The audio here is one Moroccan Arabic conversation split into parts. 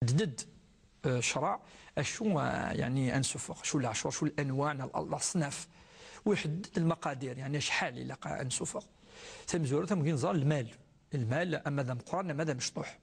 يحدد شرع شو يعني انسفق شو العشور شو الانواع الاصناف ويحدد المقادير يعني شحال الى انسفق تمزور تم كينزال المال المال اما ذا مقرن اما ذا مشطوح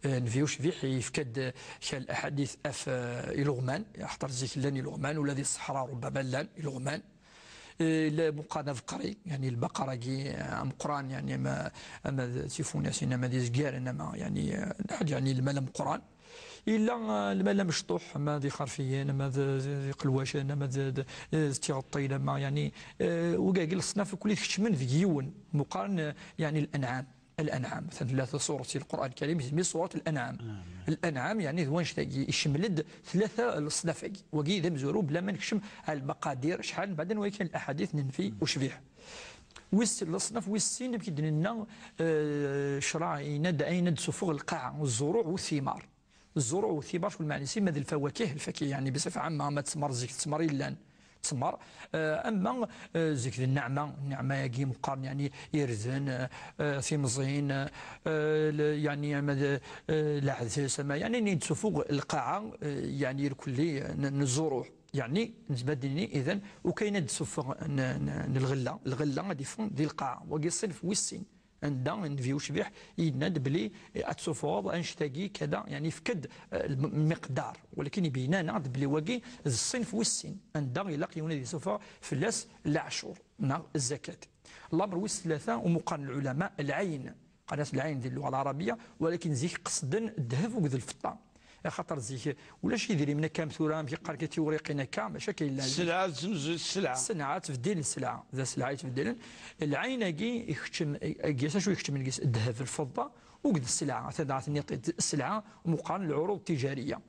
نفيوش فيح يفكد شال الاحاديث اف الغمان يحضر زيك لان الغمان ولا ذي الصحراء ربما لان الغمان لا مقارنة فقري يعني البقرة كي مقران يعني ما اما تيفوناس انما دي زكار انما يعني يعني المال مقران الا المال مشطوح ما ذي خرفيين ما ذي قلواش ما ذي تيغطي ما يعني وكاع الصناف كل كتشمن في يون مقارن يعني الانعام الانعام مثلا ثلاثة سورة القران الكريم يسمي سورة الانعام. الانعام يعني ذوانش يشملد ثلاثة الصناف وكي ذا مزورو بلا ما نكشم المقادير شحال بعدين ولكن الاحاديث ننفي وشبيح ويس الصنف ويس كيدير لنا شرع يناد اين سفوغ القاع والزروع والثمار الزروع والثمار شو المعنى سيما الفواكه الفاكهة يعني بصفة عامة ما تسمر زيك تسمر الا تسمر اما زيك النعمة النعمة ياكي مقارن يعني يرزن ثمزين يعني العدس يعني نتسفوغ القاعة يعني الكلي الزروع يعني نزبدني اذا وكاينه تسفوغ الغلة الغلة غادي يفون ديال القاعة وكي الصنف والسين عندنا نفيو شبيح يناد بلي اتسوفوض انشتاقي كذا يعني فكد المقدار ولكن يبيننا بلي واقي الصنف والسين عندنا يلاقي يونادي سوف فلاس العشور نا الزكاة الامر ويس ثلاثة ومقارن العلماء العين قناة العين ديال اللغة العربية ولكن زيك قصدا الذهب وكذا الفضة خاطر زيك ولا شي يدير من كام ثورة في قال كتوريقنا كا ماشي كاين السلعة السلعة السلعة تبدل السلعة ذا سلعه تبدل العين كي يختم كيس شو يختم الذهب الفضة وكذا السلعة تدعى السلعة مقارن العروض التجارية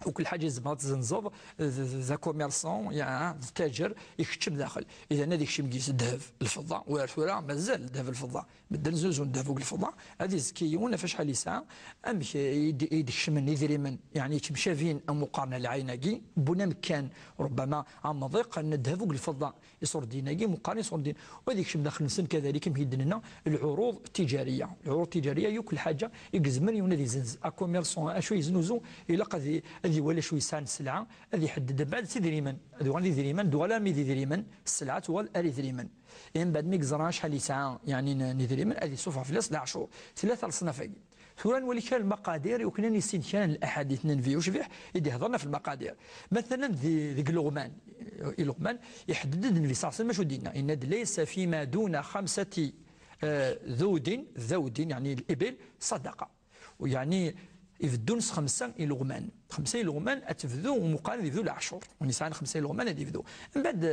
وكل حاجة زعما تزنزض ذا commerçant يعني التاجر يكتب داخل اذا هذيك الشيء مقيس الذهب الفضة والثوره مازال الذهب الفضة بدل زوزون الذهب فوق الفضة هذه زكيون فاش شحال يسعى امش يدكش من يدري من يعني تمشى فين مقارنة العيناكي بنا مكان ربما عم ضيق ان الذهب فوق الفضة يصور ديناكي مقارنة يصور دين وهذيك الشيء داخل نسن كذلك مهيد لنا العروض التجارية العروض التجارية ياكل حاجة يكزمن يونادي زنز ا commerçant اشو يزنوزو الى قضي هذه ولا شو يسان السلعة هذه يحدد بعد سيدريمن هذو غادي دريمن دولا مي دريمن السلعة توال اري دريمن يعني بعد ميك شحال يسعى يعني ندريمن هذه سوف فلاس العشور ثلاثة الصناف ثورا نولي كان المقادير وكنا نسين كان الاحاديث ننفي وشبيح يدي هضرنا في المقادير مثلا ذيك لغمان لغمان يحدد النبي صلى الله عليه وسلم شو دينا ان ليس فيما دون خمسة ذود ذود يعني الابل صدقه ويعني يفدون خمسة إلغمان خمسة إلغمان أتفذو ومقارنة يفذو العشور ونسعان خمسة إلغمان يفذو من بعد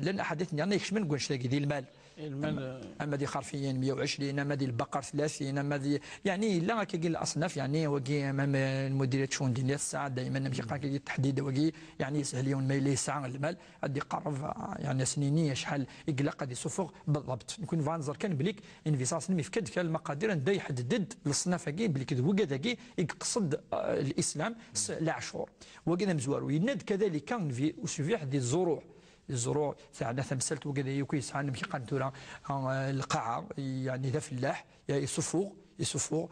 لأن أحاديث يعني يكشمن نقول شتاقي ديال المال المال أما دي خرفيين 120 أما دي البقر 30 أما دي يعني لا كي الأصناف يعني وكي أمام المديرية شون ديال الساعة دائما ماشي كي التحديد وكي يعني يسهل يوم ما يسعى المال غادي يقرب يعني سنينية شحال يقلق غادي يسوفغ بالضبط نكون فانزر كان بليك انفيساس يفكد كان المقادير ندا يحدد الصناف كي بليك ذوكا يقصد الإسلام العشور وكذا مزوار ويند كذلك في أسفيح دي الزروع الزروع تاعنا تمثلت وكذا يكيس عندنا مشي قنتورة القاعة يعني ذا فلاح يصفوغ يصفوغ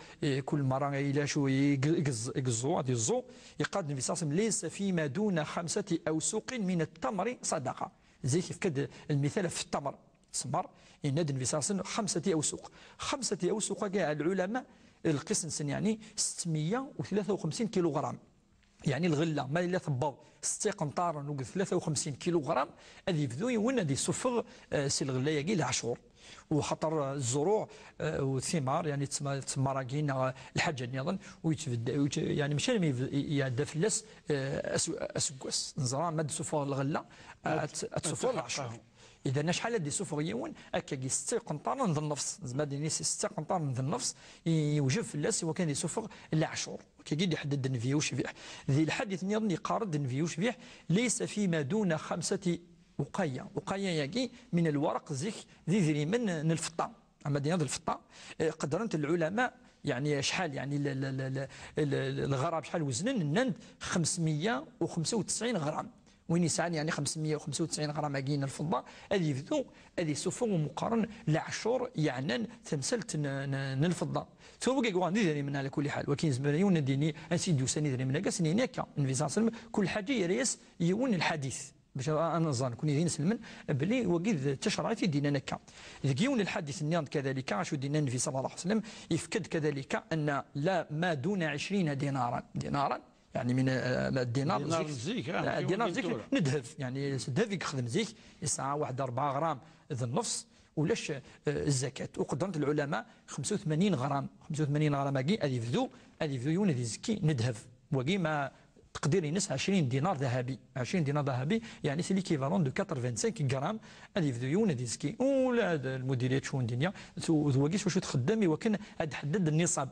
كل مرة إلى شو يقزو غادي يزو يقاد النبي صلى الله عليه وسلم ليس فيما دون خمسة أوسق من التمر صدقة زي كيف كد المثال في التمر تمر ينادي النبي صلى الله عليه وسلم خمسة أوسق خمسة أوسق كاع العلماء القسم يعني 653 كيلوغرام يعني الغلة ما الا ثبط 6 قنطار نوق 53 كيلوغرام هذه يبدو يون هذه يصفغ سي الغلة ياكي العشور وخطر الزروع والثمار يعني تمراكين الحاجة نظن ويتبدا يعني ماشي يعدى فلاس اسكواس نزرع ما تسفغ الغلة تصفغ العشور اذا شحال هادي سوفغ يون هكا 6 قنطار من النفس زعما ديني 6 قنطار من النفس يوجب فلاس وكان يسفغ العشور كي يحدد النفيو شبيح ذي الحديث نظن يقارد النفيو شبيح ليس فيما دون خمسة وقاية وقاية ياكي من الورق زيك ذي ذري من الفطه اما ديال الفطه قدرنت العلماء يعني شحال يعني الغرام شحال وزنن نند 595 غرام وين يسعى يعني 595 غرام كاين الفضة هذه يبدو هذه سوف مقارن العشور يعني تمثلت الفضة تو كي غادي من على كل حال ولكن زمان ديني انسي دوساني دري من كاس نينيكا النبي كل حاجة يريس يون الحديث باش انا نظن كون يدين سلمن بلي وقيد تشرعت دينا نكا يون الحديث النيان كذلك عشو دينا النبي صلى الله عليه وسلم يفكد كذلك ان لا ما دون 20 دينارا يعني من الدينار زيك الدينار زيك ندهب يعني الذهب يخدم زيك يسعى واحد 4 غرام ذا النص ولاش الزكاة وقدرت العلماء 85 غرام 85 غرام كي هذه يفدو يون هذه زكي ندهب وكي ما تقدير ينس 20 دينار ذهبي 20 دينار ذهبي يعني c'est l'équivalent de 85 غرام هذه يفدو يون هذه زكي ولا المديرية شؤون دينية ذواكي واش تخدم وكان تحدد النصاب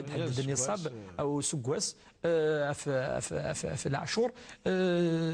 تحدد النصاب او سكواس في العشور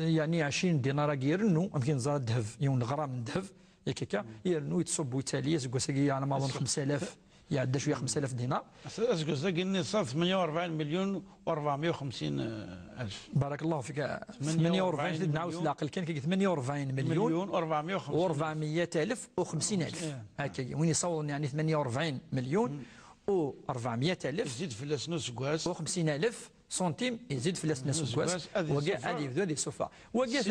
يعني 20 دينار يرنو يمكن زاد ذهب يون غرام ذهب ياك يرنو يتصب ويتالي سكواس على ما اظن 5000 يعدى شوية 5000 دينار. اسكو النصاب 48 مليون و450 الف. بارك الله فيك. 48 نعاود العقل كان كي 48 مليون و400 الف و50 الف هكا وين يصور يعني 48 مليون و400 الف يزيد في الاسنوس كواس و50 الف سنتيم يزيد في الاسنوس كواس وكاع هذه يبدو هذه السوفا وكاع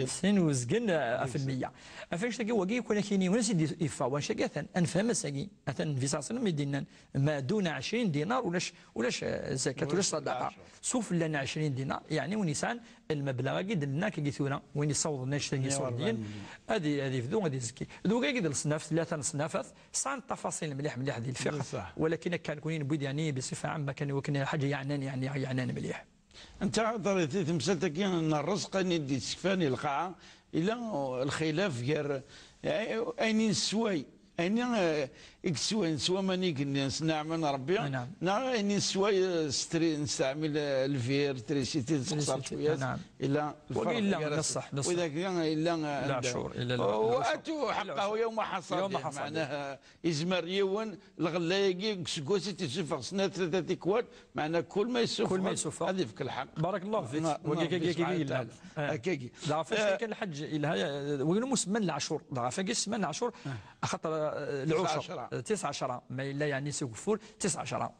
سن وزقن في المية فاش تلقى وكاع يكون كاين وناس يفا واش كاع نفهم ساكي مثلا في ساعة يدينا ما دون 20 دينار ولاش زكاة ولاش صدقه سوف لنا 20 دينار يعني ونسان المبلغ كي درنا كي ثورة وين يصوض الناس ثاني صوردين هذه يبدو غادي يزكي دوكا كي الصناف ثلاثة صنافات صان التفاصيل مليح مليح ديال الفقه ولكن كان كونين بيد يعني بصفة عامة كان وكان حاجة يعني مليح. انت ضريتي تمثلت كي ان الرزق اللي تسكفاني القاعة الى الخلاف غير اين نسوي اين اكسوي نسوى ماني نصنع من ربي نعم اين نسوي ستري نستعمل الفير تريسيتي تقصر شوية الى الفرق نصح واذا كان الا العشور الا واتوا حقه يوم حصاده معناها يزمر يون الغلايقي كسكوسي تسفق سنة ثلاثة تكوات معناها كل ما يسفق هذه فيك الحق. بارك الله فيك. هكاكي لا فاش كان الحج وين مسمى العشور لا فاش سمان العشور خاطر العشر 19 ما الا يعني سكفور 19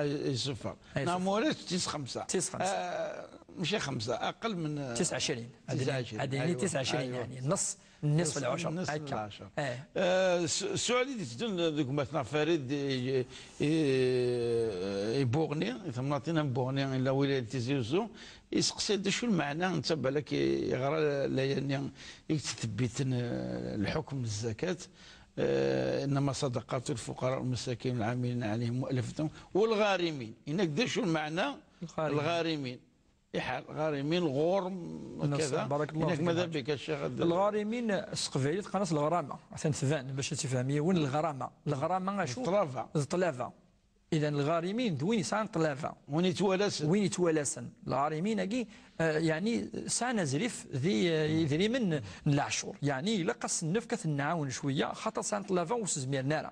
يصفر نعم ولا 9 5 9 5 ماشي 5 اقل من 29 هذه 29 يعني النصف العشر النصف العشر. السؤال اللي تدون ذوك مثلا فريد يبوغني ثمناطينا بوغني الى ولاية تيزي وزو يسقسي شو المعنى انت بالك يغرى لا يتثبت الحكم الزكاة انما صدقات الفقراء والمساكين والعاملين عليهم مؤلفتهم والغارمين هناك شو المعنى الغارمين إحال غارمين الغرم كذا. بارك الله فيك. ماذا بك الشيخ؟ الغارمين السقفيلي تقنص الغرامة عشان تفهم باش تفهم وين الغرامة الغرامة شو الطلافه الطلافه. اذا الغارمين دوين سان طلافه وين يتوالسن وين يتوالسن الغارمين كي يعني سان زريف ذي ذري من العشور يعني الا قص النفكه نعاون شوية خاطر سان طلافه وسزمير نارا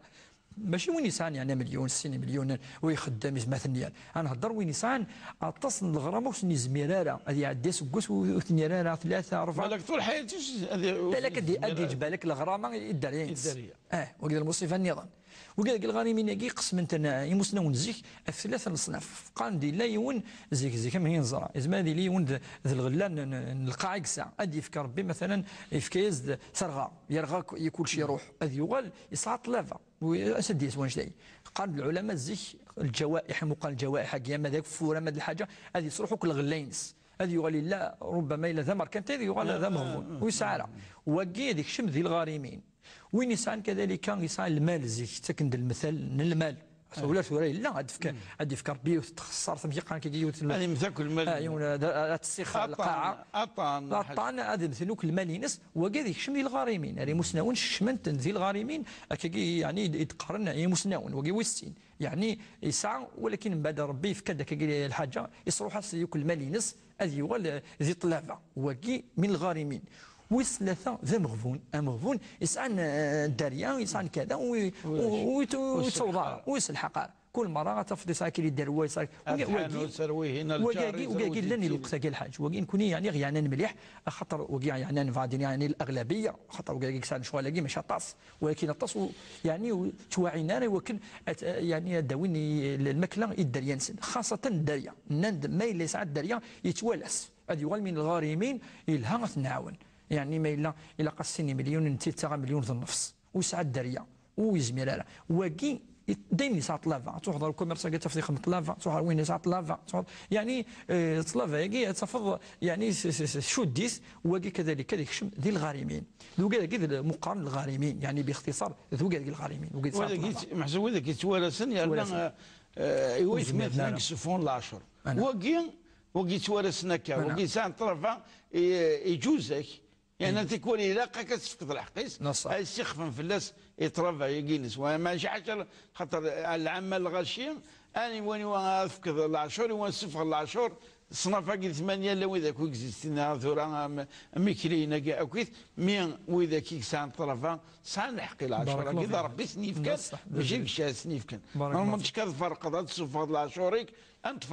ماشي وين يسعان يعني مليون سين مليون ويخدم مثلا انا نهضر وين يسعان اتصل الغرامة وسني زميراره هذه يعدي سكوس وثنيراره ثلاثة اربعة بالك طول حياتي بالك ادي جبالك الغرامة الداريه وكذا المصيفه النظام وقال الغارمين كي قسم انت يمسنا ونزيك ثلاثة الصناف قال دي لا يون زيك زيك ما ينزرع زعما دي لي يون ذا الغلان القاع كسا ادي يفكر ربي مثلا يفكيز ثرغه يرغى كل شيء يروح ادي يغال يسعى طلافه واسد يسوان شداي. قال العلماء زيك الجوائح مقال الجوائح كيما ذاك فوره ما الحاجة هذه يصرحوا كل غلينس هذه يغالي لا ربما الى ذا كانت هذه يغالي ذا مغبون ويسعى وكي هذيك شم ذي الغارمين وين يسعى كذلك يسعى المال زيك تكند المثل المال ولا ولا لا غادي يفكر بيه وتخسر ثم كيقان كي هذه مثل المال ايوا تسيخ القاعة اطان هذا مثلوك المال ينس وكذا يشم الغارمين يعني مسناون شمنت ذي الغارمين يعني يتقارن مسناون وكي وستين يعني يسعى ولكن من بعد ربي يفك هذاك الحاجة يصروح ياكل المال ينس هذه هو ذي طلافه وكي من الغارمين وثلاثة ذا مغبون مغبون يسعى الداريه ويسعى كذا ويتوضع ويسلحق كل مرة غتفضي ساعة كي دار هو وكاكي وكاكي لن الوقت الحاج وكاين كوني يعني يعني مليح خاطر وكاع يعني فادين يعني الاغلبية خاطر وكاكي ساعة شغل ماشي طاس ولكن الطاس يعني تواعينا ولكن يعني داويني الماكلة الدريان خاصة الدريه نند ما الا ساعة الدريه يتوالس هذه يغال من الغارمين إلها غتنعاون يعني ما الا الا قصيني مليون انت مليون في النفس وساعة الدريه ويزمير وكي دايما يسعى طلافا تروح ال commerce تفضي خدمة طلافا تروح وين يسعى طلافا يعني طلافا ياكي تفض يعني شو ديس وكي كذلك كذلك ذي الغارمين ذو كذا مقارن الغارمين يعني باختصار ذو كذلك الغارمين محسوب ذاك يتوارثن يعني ايوا يثمث يكسفون العشر وكي توارثنا كا وكي سان طرفا يجوزك يعني تكون إلا كتفقد الحقيس السخف فلاس يترفع يجينس ماشي حاجة خاطر العامة الغاشية اني وين فقد العشور ونسفق العشور صنافا كي ثمانية لا وإذا كو اكزيستينا ثورا ميكرينا كاع اكيد مي وإذا كي سان طرفا سان الحق العشور كي ربي سنيفكان ماشي كشا سنيفكان ما تشكا تفرق تسفق العشوريك انت.